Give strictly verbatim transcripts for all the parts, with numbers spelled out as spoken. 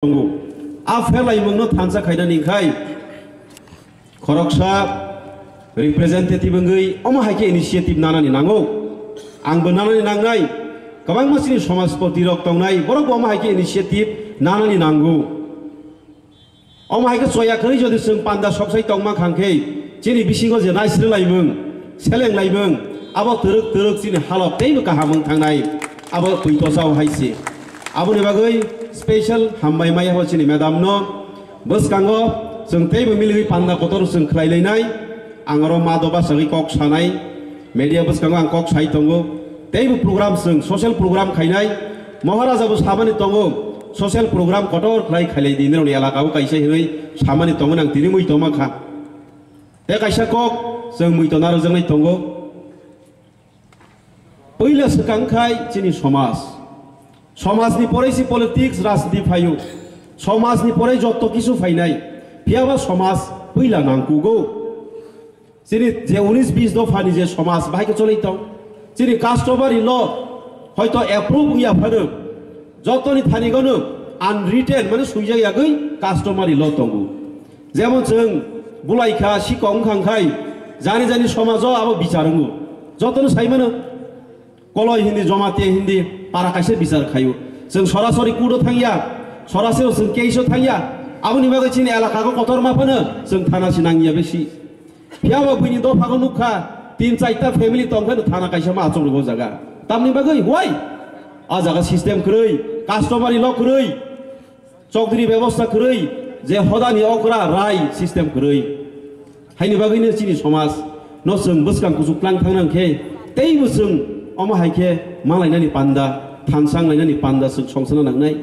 tongo. A pherlaimungno thansa khainani khai khoroksa representative wngwi omo hai khe initiative nanani nango. Angbo nanani nangnai, kwbangma chini somajpoti rok tongnai, borokbo omo hai khe initiative nanani nango. Omo hai khe choya kwrwi jodi chwng panda soksai tongma khang khe, chini bisingo je naisrwlaimung, selenglaimung, abo twrwk twrwk chini halok teibo kaham wng thangnai, abo twi tosa-o hai se. Aboni bagwi special hambai maya bo chini madam no. Bwskango chwng teibo milwi panda kotor chwng khlai lainai. Ang oro ma do bachagwi kok sanai, media bwskango ang kok sai tongo. Teibo program chwng social program khainai. Maharaja bo samani tongo, social program kotor khlai khailai di, nini elaka o kaisa hinwi samani tongo, nang tini mui tongma kha. Tei kaisa kok chwng mui tona rwjaknai tongo. Puila swkang khai chini somaj. Somajni porei si politics, rajniti phaio. Somajni porei jotto kisu phainai. Phiyaba somaj puila nangkugo. Chini je unis bis dophani je somaj bahai khe cholai tong. Chini customary law hoito approve wngya phano jotoni thani gono unwritten mane swijak yagwi customary law tongo. Jemon chwng bulai kha, sikok wngkha khai jani jani somajo abo bichar wngo. Jotono sai mano. Koloi hindi, Jamatia hindi, para kaisa bichar khaio. Chwng sorasori kudo thangya, sorasori chwng case-o thangya. Aboni bagwi chini elaka o kotorma phano chwng thana si nangya besi. Phiyaba buini dophago nukha, tin chaita family tongkha no thana kaisa ma achuk rwgo jaga. Tamni bagwi, why? A jaga system kwrwi, customary law kwrwi. Chokdri bebosta kwrwi, je hodani okra rai system kwrwi. Haini bagwino chini somaj no chwng bwskang kuchuk tlang thang nang khe, teibo chwng omo hai khe malainani panda, thansang lainani panda chwng songsana nangnai.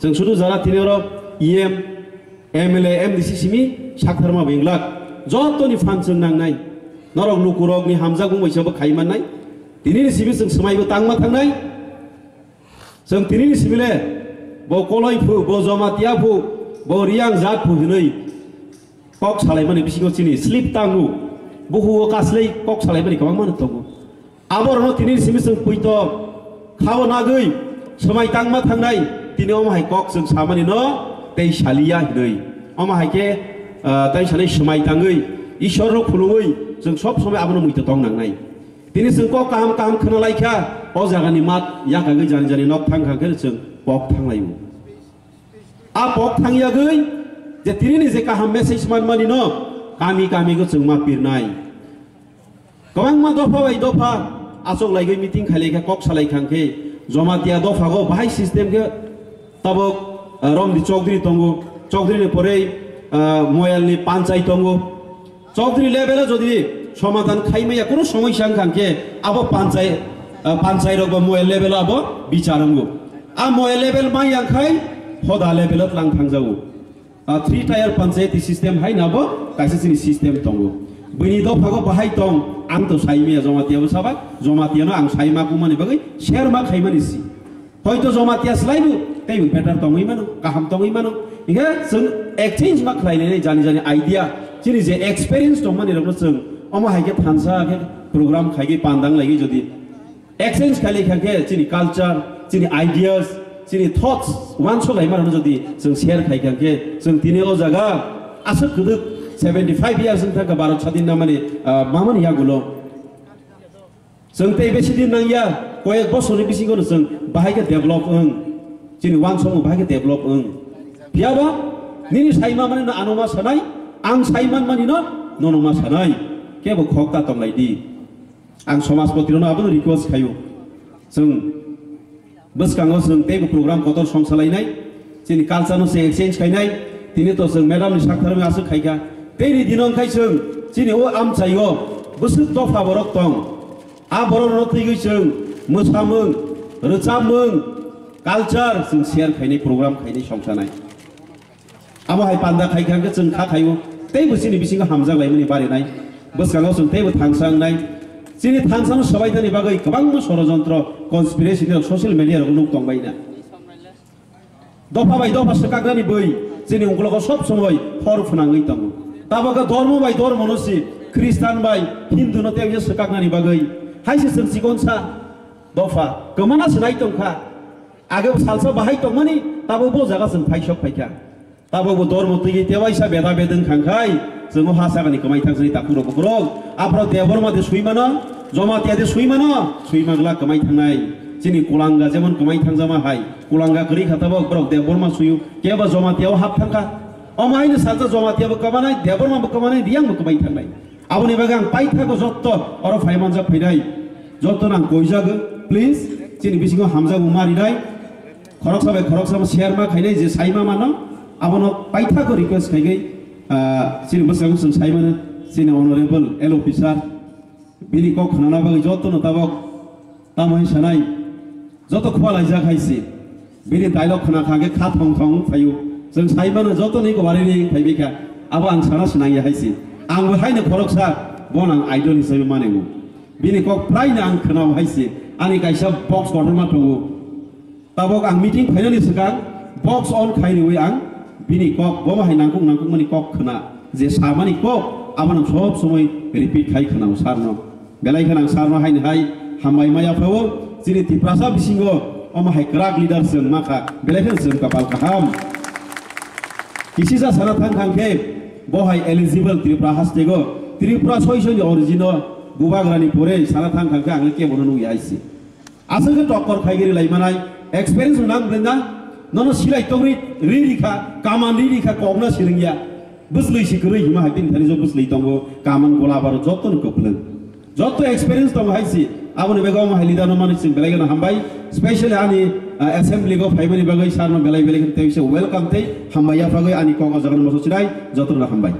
Chwng sudu jara tini oro E M, M L A, M D C simi saktharma bwinglak, jotoni phan chwng nangnai. Norok lukurokni hamjakmung bai sabo khai mannai. Tinini simi chwng swmaibo tangma thangnai. Chwng tinini simi le bo Koloi phu, bo Jamatia phu, bo Riang jat phu hinwi kok salaimani bisingo chini slip tango, buhuo kaslai kok salaimani kwbangma no tongo. Aborokno tinini simi chwng puito khao nagwi swmai tangma thangnai, tini omo hai kok chwng samani no tei saliya hinwi. Omo hai khe, ah, tei sani swmai tangwi Ishwarno khulumwi chwng sob somoi abono muitu tong nangnai. Tini chwng kok kaham kaham khna lai kha, o jagani mat yakagwi jani jani nok thang kha khe chwng pok thang lai o. A pok thang yagwi je tinini je kaham message man mani no kami kami go chwng ma pirnai. Kwbangma dopha bai dopha achok laigwi meeting khai lai kha, kok salai khang khe Jamatia dopha go bahai system khe tabok, ah, Romdi Chowdhury tongo, Chowdhury ni porei, ah, Moyal ni Panchai tongo. Chowdhury level o jodi somadhan khaimaya kunu somosya wngkha hwnkhe abo panchai, ah, panchai rok ba moya level o abo bichar wngo. A moya level maya wngkhai hoda level o tlang thangjago. Ah, three tier panchayati system haino abo kaisa chini system tongo. Bini dophago bahai tong, ang to saimaya Jamatia bwsaba, Jamatia no ang saima kumani bagwi serma khaimani si. Hoito Jamatia slaibo teibo better tongwi mano, kaham tongwi mano. Hinkhe chwng exchange ma khlai nai jani jani idea, chini je experience tongmani rokno chwng omo hai khe thansa khe program khai khe pandang lai khe jodi exchange khai lai kha khe chini culture, chini ideas, chini thoughts wansok lai mano jodi chwng share khai kha khe chwng tini o jaga aswk kwdwk seventy five years wng thang kha Bharat sadin namani, ah, mamani yagulo. Chwng tei besi din nangya, koyek bosorni bisingo no chwng bahai khe develop wng, chini wansokmung bahai khe develop wng. Phiyaba nini saima mani no ano ma sanai, ang saiman mani no nono ma sanai, kebo khok ta tonglai di. Ang somajpoti rokno abono request khaio, chwng bwskango chwng teibo program kotor song salainai, chini culture no chwng exchange khainai, tini to chwng madam ni saktharwi aswk khaikha, tei ni dino wngkhai chwng chini o amchaio bwswk dopha borok tong. A borok rok thwigwi chwng mwsamung, rwchapmung, culture chwng share khainai, program khainai, songsanai. Abo hai panda khai kha hwnkhe chwng kha khaio, teibo chini bisingo hamjak laimani barinai, bwskango chwng teibo thansa wngnai. Chini thansano swbaithani bagwi kwbangma sorojontro, conspiracy ni rok social media rok nuk tongbaina. Dopha bai dopha swkaknani bwi chini ungkologo sob somoi hor phwnangwi tongo. Tabukhe dormo bai dormo no si Khristan bai Hindu no tei swkaknani bagwi hai se chwng chikonsa dopha kwmana se nai tongkha. Age bo salsa bahai tongmani, tabo bo jaga chwng phaisok phaikha. Tabo bo dormo twi tewaisa beda bedeng khangkhai, chwngo ha sagani kwmai thangsani takhurok bukurok. Aphro Debbarma de sui mano, Jamatia de sui mano, sui mangla kwmai thangnai. Chini Kulanga jemon kwmai thangjama hai, Kulanga kwrwi kha tabo borok Debbarma suyu, kebo Jamatia o hap thangkha. Omo haino salsa Jamatia bo kwmanai, Debbarma bo kwmanai, Riyang bo kwmai thangnai. Aboni bagwi ang paithago jotto oro phaimanjak phainai, jotto nang koijago, please, chini bisingo hamjakmung marinai, khoroksa bai khoroksa share ma khainai je saima mano, abono paithago request khaigwi, ah, chini bwskango chwng saimano, chini honorable L officer, bini kok khnana bagwi jottono tabok tamo hwnwi sanai, joto khua laijak hai se. Bini dialogue khna kha khe kha thong thong wng phaio. Chwng sai mano joto ni kwbari ri phai bikha. Abo ang sana swnang ya hai se. Ang bo haino khoroksa, bo nang idol hisabe mane bo. Bini kok prai no ang khna hai se. Ani kaisa box kotorma tongo. Tabok ang meeting phainani swkang box on khai riwi ang bini kok bo hai nangkuk nangkuk mani kok khna. Je samani kok abo nang sob somoi repeat khai khna o sar no. Belai kheno ang sarno haini hai hambai maya phao, chini Tiprasa bisingo omo hai kwrak leader chwng makha, belai kheno chwng kapal kaham. Kisisa sana thang thang khe bo hai eligible Tripura hastego, Tripura soisoni origino bubagrani pore sana thang thang khe ang kebono nukya hai se. Aswk khe tokkor khai giri lai manai, experience nang bwrwina, nono silai tongri ri rikha, kaman ri rikha, kokna siringya. Bwslwi si kwrwi hima hai bini thani jo bwslwi tongo, kaman gola baro joto no kwplwng. Joto experience tongo hai si, aboni bagwi omo hai leader no mani chwng belai gano hambai, specially ani, ah, assembly go phaimani bagwi sir no belai belai kheno tei se welcome tei hambai yaphagwi ani kok o jaga no moso sinai, joto no hambai.